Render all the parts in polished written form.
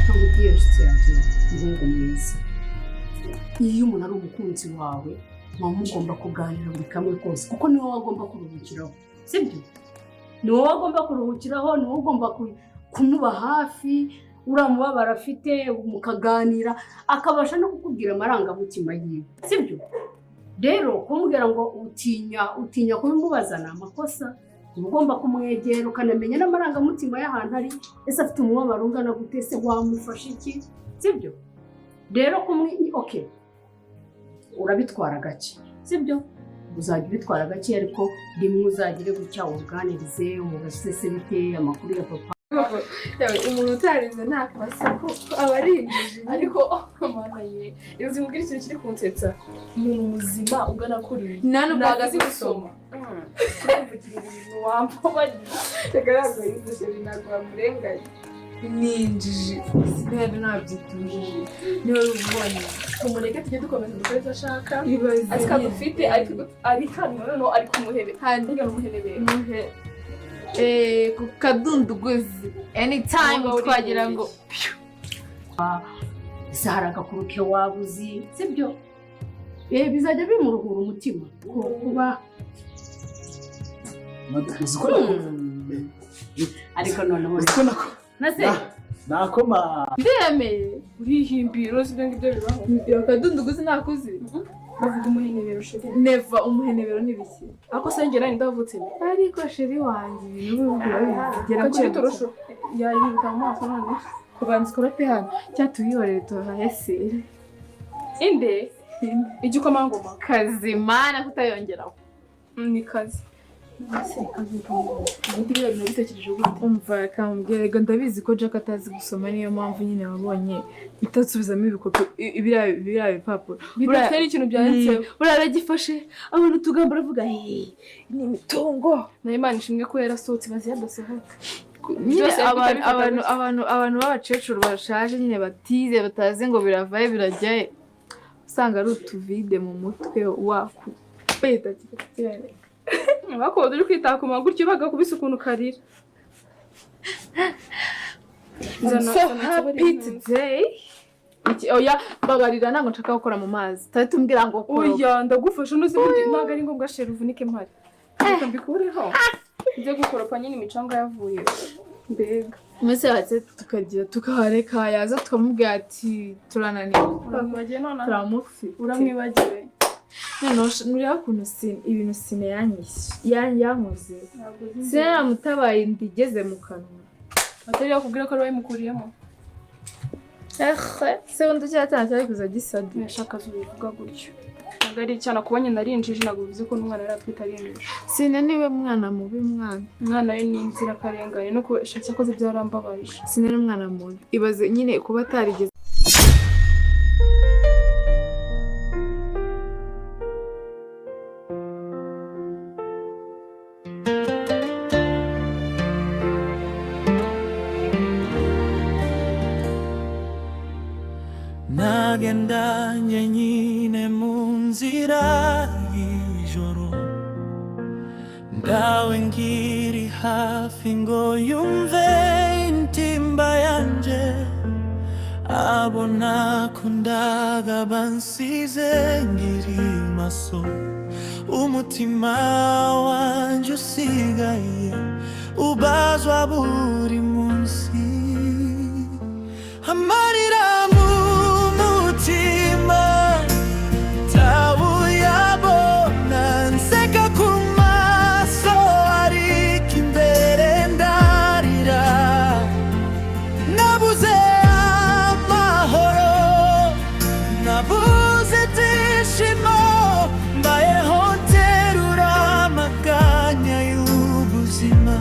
Nkubwire, inshuti yanjye, umuhungu mwiza, iyo umuntu ari umukunzi wawe, muba mugomba kuganira buri kamwe kose, kuko ni wowe agomba kuruhukiraho, sibyo? Ni wowe agomba kuruhukiraho, ni wowe ugomba kumuba hafi. Uriya mubabaro afite, mukaganira, akabasha no kukubwira amarangamutima yiwe, sibyo? Rero kumubwira ngo utinya kubimubaza ni amakosa. Uba ugomba kumwegera, ukanamenya n'amarangamutima y'ahantu ari. Ese afite umubabaro ungana gute? Se wamufasha iki? Sibyo? Rero kumwe, okay, urabitwara gake, sibyo? Uzajya ubitwara gake, ariko rimwe uzagire gutya ubuganirize, umubaze: "Se bite, amakuru ya papa?" Yewe, umuntu utarize nta kosa ko aba ari injiji. Ariko mana ye, iyo zimubwira ikintu kiri kunsetsa, umuntu muzima ugana kuriya nta nubwo ntabwo azi gusoma, kuvugira ibintu wambabarira. Reka, ntabwo yize, chéri, ntabwo wamurenganya, ni injiji. Rero nabyita ubujiji niba ubonye. Tumureke, tujye dukomeza dukore ibyo ashaka. Ibaze. Azi ko adufite, ari hano noneho ari kumuhebe. Hano. Hirya n'umuhenebero. Muhe ku kadunduguzi anytime. Wowe uri twagira ngo Ese hari agakuru ke waba uzi? Sibyo? Bizajya bimuruhura umutima kuba Uzi ko Ariko noneho uzi ko nako nase nakoma. Ndemeye. Urihimbira, uzi ibyo ngibyo bibaho? Iyo kadunduguzi ntakuzi. Bavuga umuhenebero, chéri. Neva, umuhenebero ni biki? Ariko se njye nari ndavutse. Ariko chéri wanjye, ibintu uba urabizi, gera kakiri kure. Torosho yayihuta mu maso none. Kubanza ukorope hano cyangwa tuhihorere tuhahesire. Inde igikomangoma? Kazimana kutayongeraho. Ni kazi ubundi biriya bintu bitekereje gute? Umva, kamubwira, rega ndabizi ko Jack atazi gusoma, niyo mpamvu nyine wabonye itansubizamo ibikopi biriya bipapuro. Bidafite n'ikintu byanditseho. Buriya aragifashe, abona utugambo, aravuga: "Hey, ni imitungo." Nayo Imana ishimwe ko yarasohotse, bazi yadasohoka. Nyine Byose abantu bifata abantu gutya. abantu b'abakecuru bashaje nyine, batize, batazi ngo biravahe birajyahe, usanga ari utuvide mu mutwe wakubeta kikakwereka. Bakoze uri kwitakuma gutyo, bagakubise ukuntu karira. I'm so happy today. Iki, oya, babarira, ntabwo nshaka gukora mu mazi. Tari tumbwira ngo koropa. Oya, ndagufasha, unoze ubundi ntabwo ari ngombwa, chéri, uvunike mpari. Reka mbikureho njye gukoropa nyine, imicanga yavuye mbega. Mbese watse tukagira tukahareka, yaza tukamubwira ati turananiwe. Uramwibagiwe nonaha. Turamufite. Uramwibagiwe. Noneho nureba ukuntu ibintu sine yanyishe, yankoze. Sine yaramutabaye inda igeze mu kanwa. Atari yakubwira ko ari wayimukuriyemo. Ehe, se wundi cyatana cyari kuza gisadi. Ntashaka ubivuga gutyo, ntabwo ari icyana. Kubonye nari injiji ntabwo bivuze ko n'umwana yari atwite ari injiji. Sine niwe mwana mubi, mwana. Umwana we ni inzirakarengane, no kuba cyakoze byarambabaje. Sine ni umwana mubi, ibaze nyine kuba atarigeze Nagendanye nyine mu nzira y'ijoro, ndawe ngiri hafi ngo yumve intimba yanje. Abo nakundaga bansize ngiri maso, umutima wanje usigaye ubazwa buri munsi, amarira mu mutima tawuyabona, nseka ku maso ariko imbere ndarira. Nabuze amahoro, nabuze ibyishimo, mbayeho nterura amaganya y'ubuzima.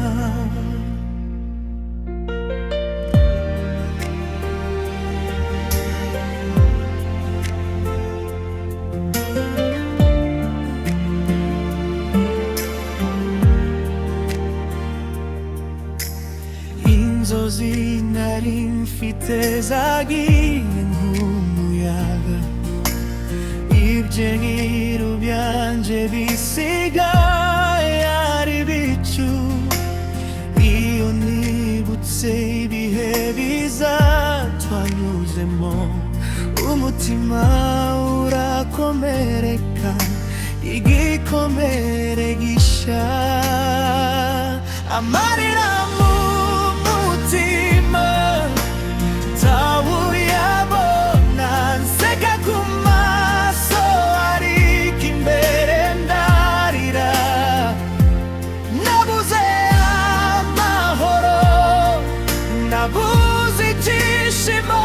Inzozi nari mfite zagiye nk'umuyaga, ibyiringiro byanje bisigaye ari ibicu. Iyo nibutse ibihe biza. Twanyuzemo, umutima urakomereka, igikomere gisha. Amarira mu mutima ntawuyabona, nseka ku maso ariko imbere ndarira. Nabuze amahoro, nabuze ibyishimo,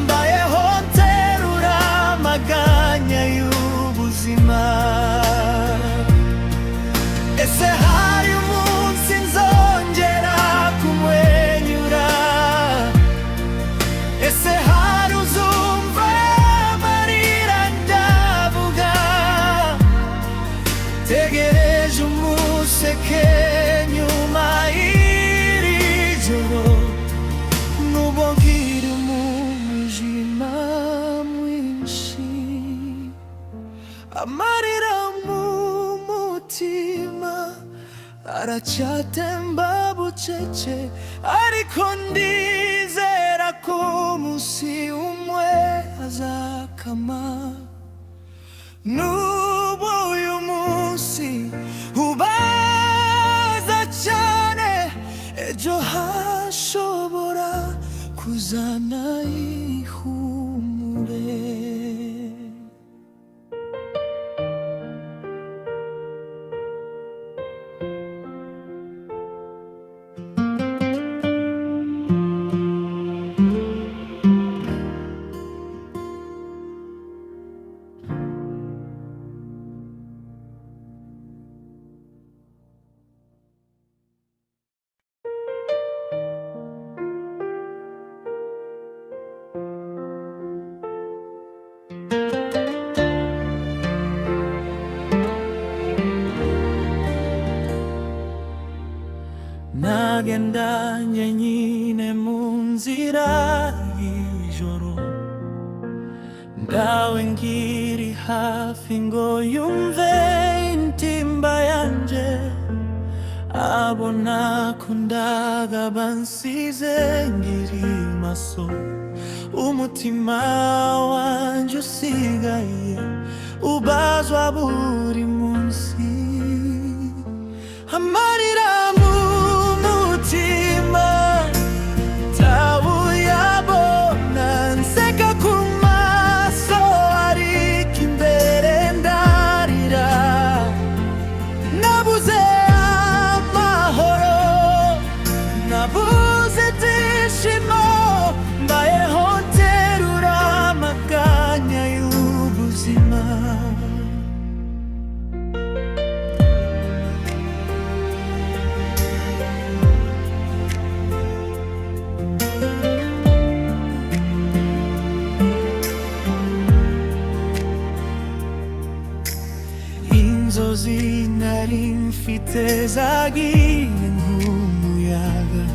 mbayeho nterura amaganya y'ubuzima. Ese hari umunsi nzongera kumwenyura? Ese hari uzumva amarira ndavuga? Tegereje umuseke nyuma y'iri joro, nubwo nkiri mu mwijima mwinshi. Amarira mu mutima aracyatemba bucece, ariko ndizera ko umunsi umwe azakama. Nubwo uyu munsi ubaza cyane, ejo hashobora kuzana ihumure. Nagendanye nyine mu nzira y'ijoro, ndawe ngiri hafi ngo yumve intimba yanje. Abo nakundaga bansize ngiri maso, umutima wanje usigaye ubazwa buri munsi. Amarira mu mutima ntawuyabona, nseka ku maso ariko imbere ndarira. Nabuze amahoro, nabuze ibyishimo, mbayeho nterura amaganya y'ubuzima. Inzozi nari mfite zagiye nk'umuyaga,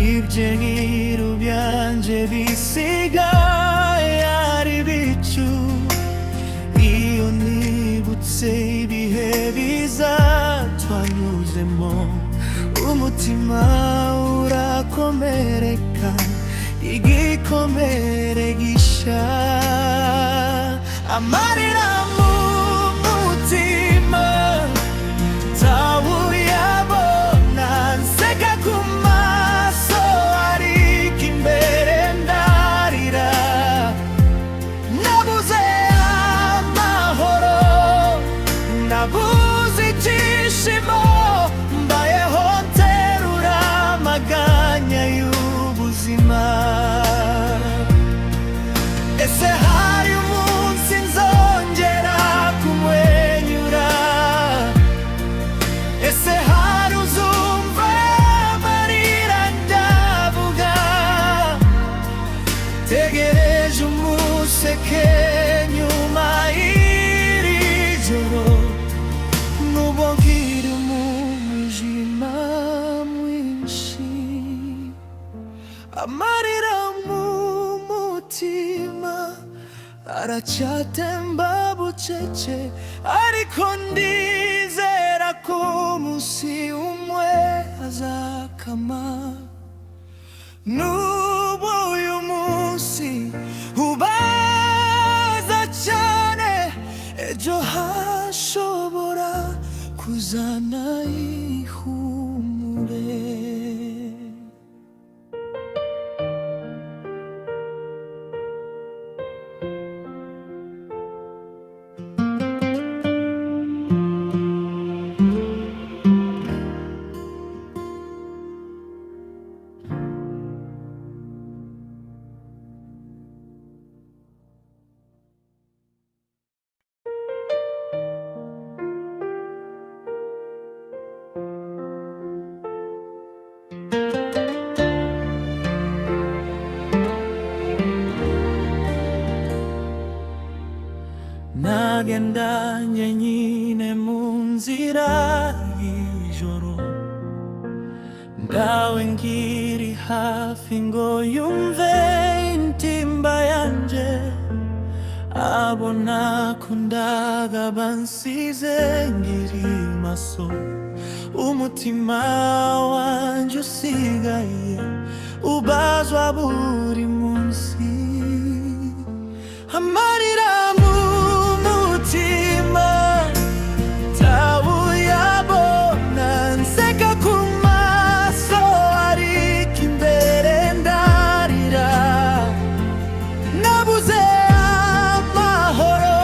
ibyiringiro byanje bisigaye ari ibicu. Iyo nibutse ibihe biza twanyuzemo, umutima urakomereka, igikomere gisha. Amarira mu mutima ntawuyabona, nseka ku maso ariko imbere ndarira. Nabuze amahoro, nabuze ibyishimo, mbayeho nterura amaganya y'ubuzima. Ese hari umunsi nzongera kumwenyura? Ese hari uzumva amarira ndavuga? Tegereje umuseke nyuma y'iri joro, nubwo nkiri mu mwijima mwinshi. Amarira mu mutima aracyatemba bucece, ariko ndizera ko umunsi umwe azakama. Nubwo uyu munsi kuzana ihumure. Nagendanye nyine mu nzira y'ijoro, ndawe ngiri hafi ngo yumve intimba yanje, abo nakundaga bansize ngiri maso, umutima wanje usigaye ubazwa buri munsi. Amarira mu mutima tawuyabona, nseka ku maso ariko imbere ndarira. Nabuze amahoro,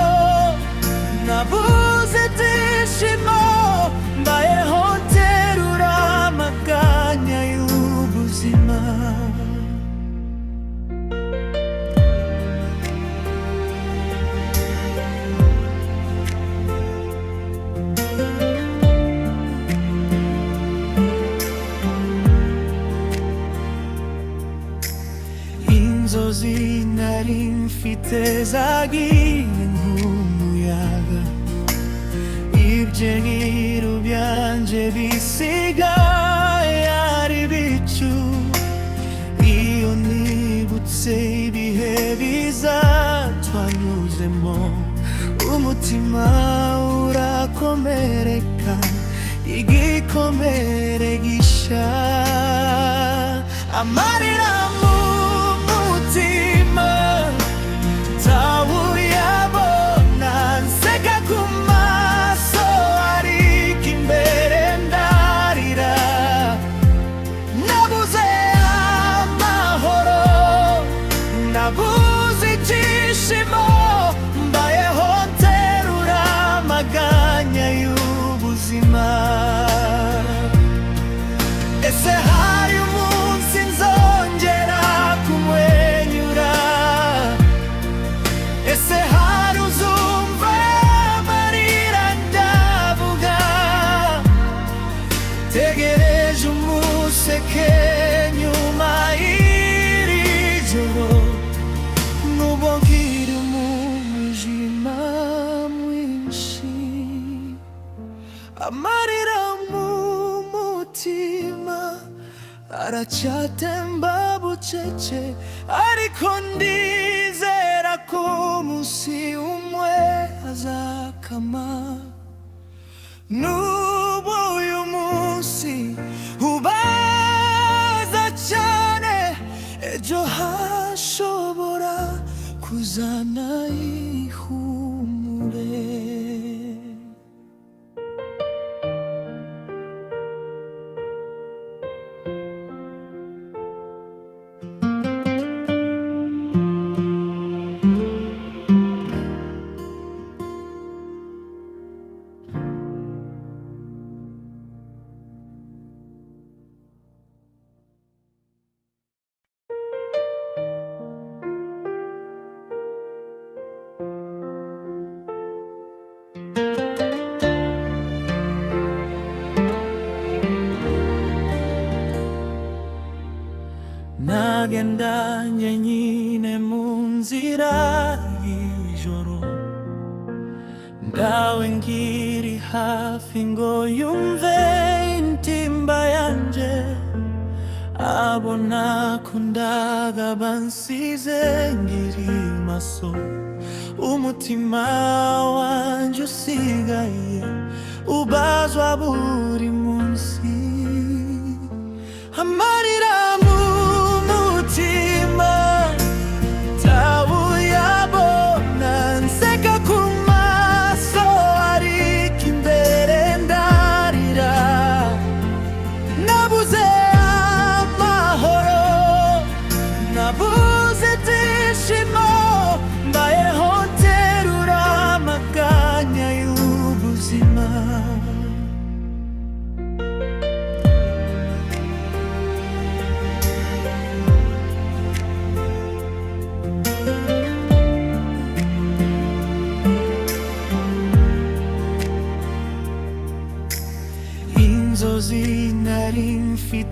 nabuze ibyishimo, mbayeho nterura amaganya y'ubuzima. Inzozi nari mfite zagiye nk'umuyaga, ibyiringiro byanje bisigaye ari ibicu. Iyo nibutse ibihe biza twanyuzemo, umutima urakomereka, igikomere gisha. Amarira mu mutima tawuyabona, nseka ku maso ariko imbere ndarira. Nabuze amahoro, nabuze ibyishimo, mbayeho nterura amaganya y'ubuzima. Ese hari umunsi nzongera kumwenyura? Ese hari uzumva amarira ndavuga? Tegereje umuseke nyuma y'iri joro, nubwo nkiri mu mwijima mwinshi. Amarira mu mutima aracyatemba bucece, ariko ndizera ko umunsi umwe azakama. N'ubu uyu munsi ubaza cyane, ejo hashobora kuzana ihumure. Nagendanye nyine mu nzira y'ijoro, ndawe ngiri hafi ngo yumve intimba yanje, abo nakundaga bansize ngiri maso, umutima wanje usigaye ubazwa buri munsi. Amarira mu mutima tawuyabona, nseka ku maso ariko imbere ndarira.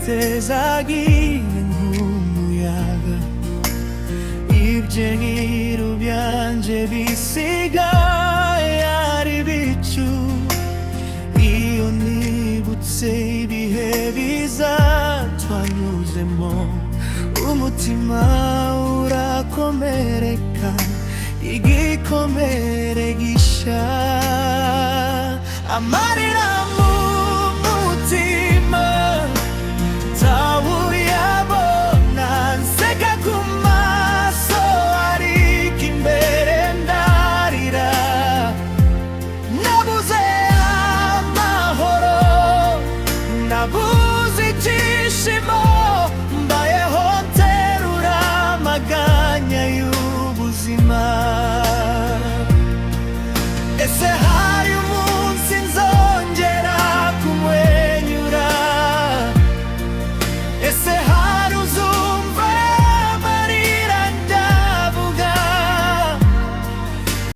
mfite zagiye nk'umuyaga. Ibyiringiro byanje bisigaye ari ibicu. Iyo nibutse ibihe biza twanyuzemo, umutima urakomereka, igikomere gisha. Amarira.